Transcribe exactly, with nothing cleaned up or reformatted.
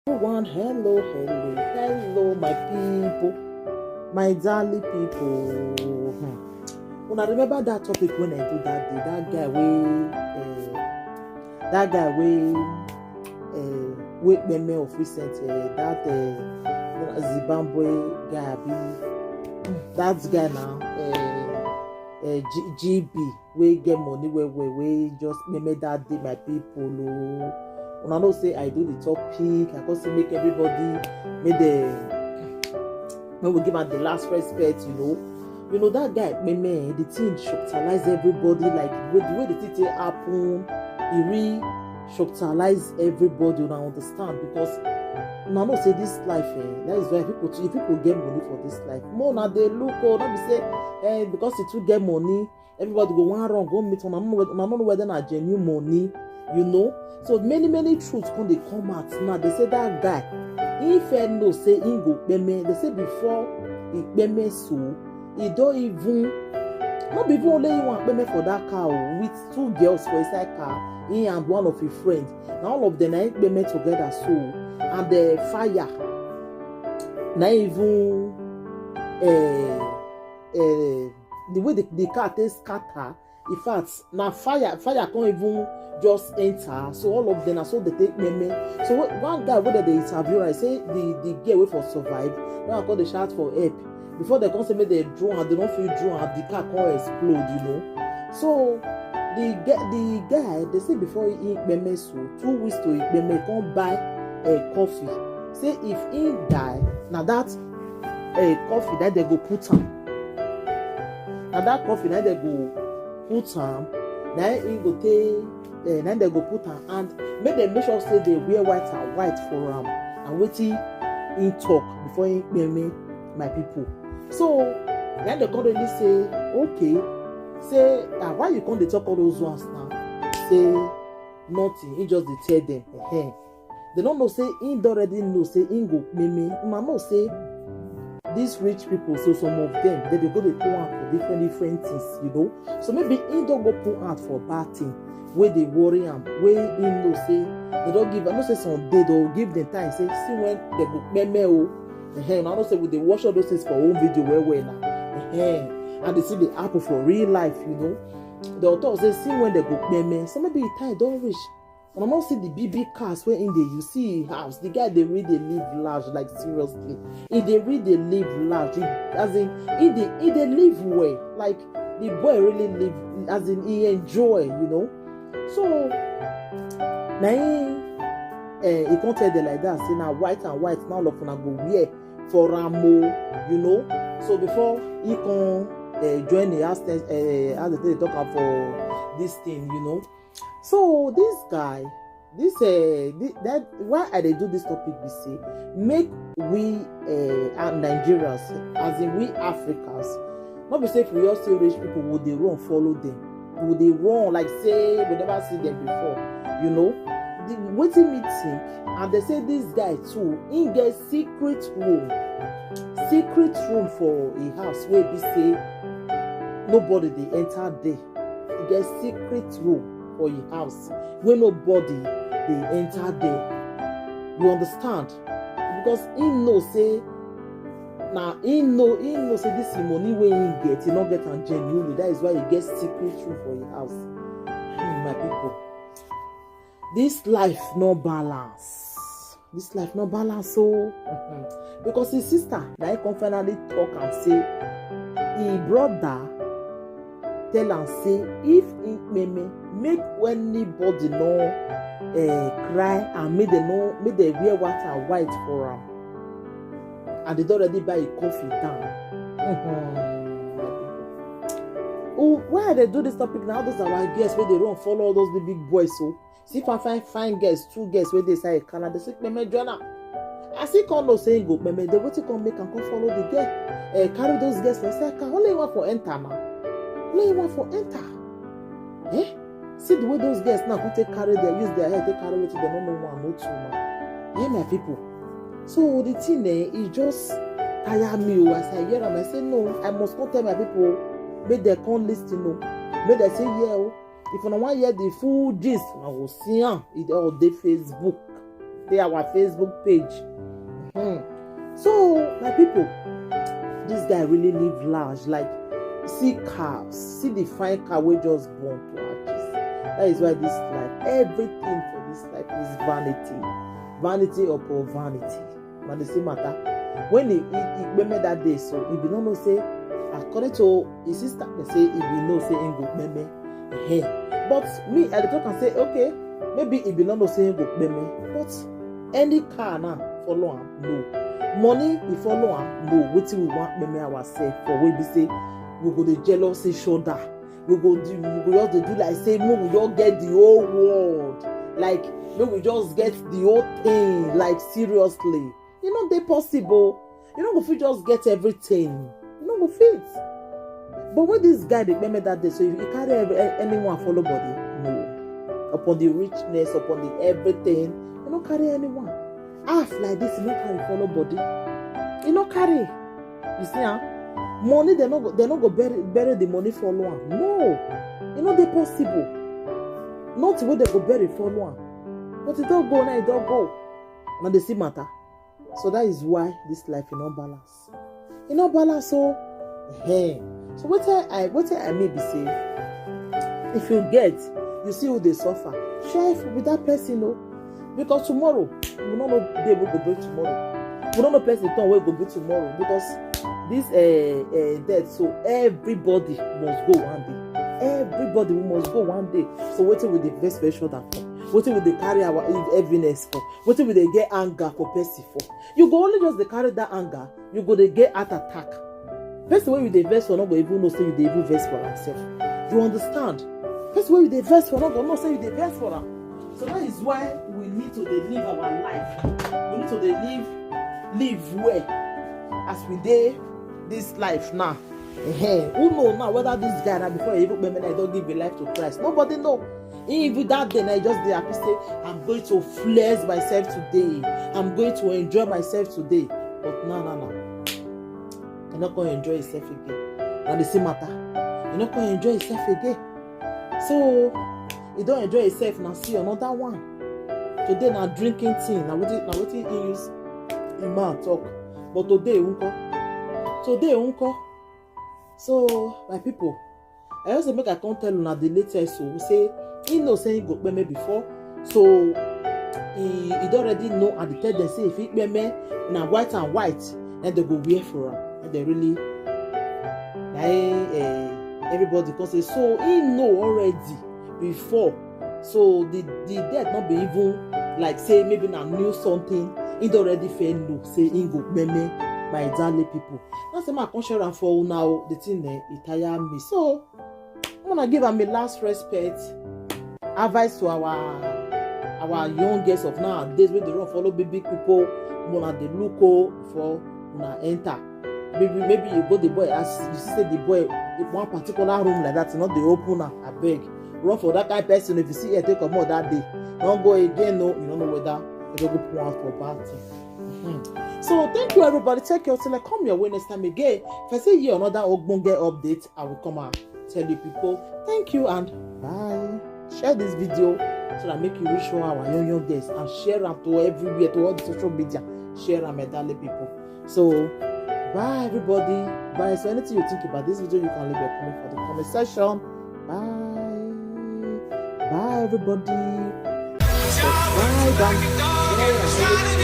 One, hello, hello, hello, my people, my darling people. Hmm. Una remember that topic when I do that day? That guy wey, uh, that guy wey, uh, wey kpeme of recent, uh, that, uh, Zimbabwe guy, abi, that guy now, uh, uh, G- GB, wey get money well well, wey just kpeme that day, my people. Oh, una know say I do the topic. I come say make everybody, make the, make we give am the last respect. You know, you know that guy, kpeme, the thing shocktalize everybody. Like, with the way the thing take happen, e really shocktalize everybody. Una understand? Because una know say this life, eh, that is why people too, if people get money for this life, more na dey look. Oh, no be say, eh, because e too get money, everybody go wan run go meet una. Una no know whether na genuine money, you know. So many, many truths come dey come out now. They say that guy, if I know say he go kpeme, they say before he kpeme, so he don even, no be even only he wan kpeme for that car, oh, with two girls for inside car, he and one of his friends. Now all of them na him kpeme together, so, and the fire, na even, uh, uh, the way the, the car take scatter. In fact, na fire, fire come even just enter. So all of them, na so they take kpeme. So wh- one guy wey dem dey interview, I say the, the girl wey for survive, now I come dey shout for help. Before they come say make they draw am, they no fit draw am, the car come explode, you know. So the ge- the guy, they say before he kpeme, so two weeks to he kpeme, come buy a coffee. Say if he die, na that, eh, coffee that they go put am. Na that coffee that they go put am. Na he go take, eh, na they go put am, and make dem make sure say they wear white and white for am. And wetin he talk before he kpeme, my people. So na they come really say, okay, say, ah, why you come dey talk all those ones now? Say nothing. He just dey tell them. Ehen. They don't know say he don already know say he go kpeme. Una know say these rich people, so some of them, they dey go dey put am for different, different things, you know. So maybe he don go put am for bad thing, wey dey worry am, wey he know say they don give. I know say some day they go give them time, say, see when they go kpeme, oh. Ehen, I know say we dey watch all those things for home video well well now. Ehen. And they see the apple for real life, you know. They go talk say, see when they go kpeme. So maybe the time don reach. And I no see the big big cars wey in dey, you see him house. The guy dey really dey live large, like, seriously. He dey really dey live large. He, as in, he dey, he dey live well. Like, the boy really live, as in, he enjoy, you know. So na him, eh, he come tell them like that, say na white and white, now all of una go wear for am o, you know. So before he come, eh, join the house, eh, as they take dey talk am for this thing, you know. So this guy, this, eh, thi- that, why I dey do this topic be say, make we, eh, our Nigerians, as in we Africans, no be say if we all see rich people, we dey run follow them, we dey run like say we never see them before, you know. The, wetin me think, and they say this guy too, he get secret room, secret room for a house wey be say nobody dey enter there. He get secret room for him house wey nobody dey enter there. You understand? Because he know say, na he know, he know say this him money wey he get, he no get am genuinely. That is why he get secret room for him house. Hmm, my people, this life no balance. This life no balance, so, mhm. Because his sister na him come finally talk am say, him brother tell am say if he kpeme, make anybody no, eh, cry, and make dem no, make dem wear white and white for am. And they don already buy a coffin down. Mhm. Oh, why I dey do this topic now? All those our girls wey dey run follow all those big big boys, so see fine fine fine girls, two girls wey dey inside Canada, they say kpeme join am. As he come know say he go kpeme, they wetin come make am come follow the girl, eh, carry those girls for inside car. Only one for enter now. Only one for enter. Eh? See the way those girls now come take carry their, use their head take carry wetin dem no know one, no two now. Yeah, my people. So the thing, eh, e just tire me o. As I hear am, I say no, I must come tell my people, make dem come listen o. Make dem say, yeah o. If una wan hear the full gist, una go see am. E dey all dey Facebook. dey our Facebook page. Hmm. So, my people, this guy really live large. Like, see cars, see the fine car wey just born to artist. That is why this life, everything for this life is vanity. Vanity upon vanity. Na the same matter. When he, he, he kpeme that day, so he be no know say, according to his sister, they say he be know say he go kpeme. Ehen. But me, I dey talk and say, okay, maybe he be no know say he go kpeme. But any car now follow am, no. Money, we follow am, no. Wetin we want kpeme ourselves for? We be say we go dey jealous each other. We go do, we go just dey do like say make we just get the whole world. Like, make we just get the whole thing. Like, seriously, e no dey possible. You no go fit just get everything. You no go fit. But when this guy dey kpeme that day, so he carry every, a- anyone follow body? No. Upon the richness, upon the everything, you no carry anyone. Half like this, you no carry follow body. You no carry. You see, huh? Money, they no go, they no go bury, bury the money follow am. No, e no dey possible. Nothing wey they go bury follow am. But e don go now, e don go. Na the same matter. So that is why this life e no balance. E no balance o. Hey. So wetin I, wetin I mean be say, if you get, you see who dey suffer, share it with that person o. Because tomorrow, we no know day wey go be tomorrow. We no know person turn wey go be tomorrow. Because this uh, uh, death, so everybody must go one day. Everybody, we must go one day. So wetin we dey vex for each other for? Wetin we dey carry our heaviness for? Wetin we dey get anger for person for? You go only just dey carry that anger, you go dey get heart attack. Person wey you dey vex for no go even know say you dey even vex for am sef. You understand? Person wey you dey vex for no go know say you dey vex for am. So that is why we need to dey live our life. We need to dey live, live well as we dey this life now. Ehen. Who know now whether this guy now, before he even kpeme, he don give him life to Christ? Nobody know. He even that day now, he just dey happy say, "I'm going to flex myself today. I'm going to enjoy myself today." But no, no, no. He no come enjoy himself again. Na the same matter. He no come enjoy himself again. So he don enjoy himself now. See another one. Today na drinking thing. Na wetin, na wetin he use him mouth talk. But today, unko. Today, unko. So, my people, I also make I come tell una the latest, so we say he know say he go kpeme before. So he, he don already know and dey tell them say if he kpeme, na white and white, and they go wear for am. And they really, na eh, everybody come say, so he know already before. So the, the death not be even like say maybe na new something. He don already fair know say he go kpeme, my darling people. Now say my come share am for una o, the thing eh, e tire me. So I wanna give am a last respect, advice to our, our young girls of nowadays wey dey run follow big big people. Una dey look o before una enter. Maybe, maybe you go the boy as you see say the boy, if one particular room like that, you know, dey open am, abeg, run for that kind person. If you see here take comot that day, don't go again. No, you don't know whether you go put one for bad thing. Mhm. So thank you everybody. Take care till I come your way next time again. If I see you another ogbonge update, I will come and tell you people. Thank you and bye. Share this video so that make you reach all our young young girls and share am to everywhere, to all the social media. Share am, my darling people. So bye everybody. Bye. So anything you think about this video, you can leave your comment for the comment section. Bye. Bye everybody. Subscribe and share.